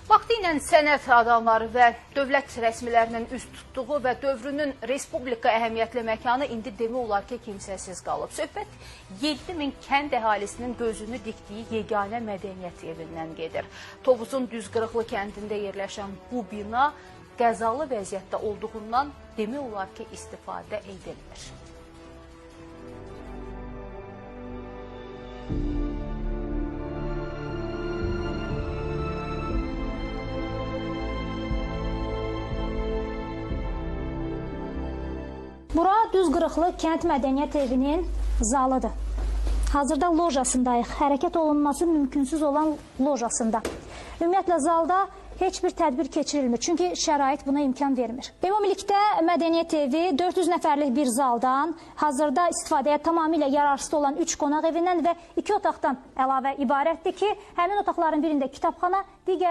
Vaxtilə sənət adamları və dövlət rəsmilərinin üz tutduğu və dövrünün respublika əhəmiyyətli məkanı indi demək olar ki, kimsəsiz qalıb. Söhbət 7000 kənd əhalisinin gözünü dikdiyi yeganə mədəniyyət evindən gedir. Tovuzun Düzqırıqlı kəndində yerləşən bu bina qəzalı vəziyyətdə olduğundan demək olar ki, istifadə edilmir. Bura Düzqırıqlı kənd mədəniyyət evinin zalıdır. Hazırda lojasındayıq. Hərəkət olunması mümkünsüz olan lojasında. Ümumiyyətlə zalda heç bir tədbir keçirilmir. Çünki şərait buna imkan vermir. Ümumilikdə mədəniyyət evi 400 nəfərlik bir zaldan, hazırda istifadəyə tamamilə yararsız olan 3 qonaq evindən və 2 otaqdan əlavə ibarətdir ki, həmin otaqların birində kitabxana, digər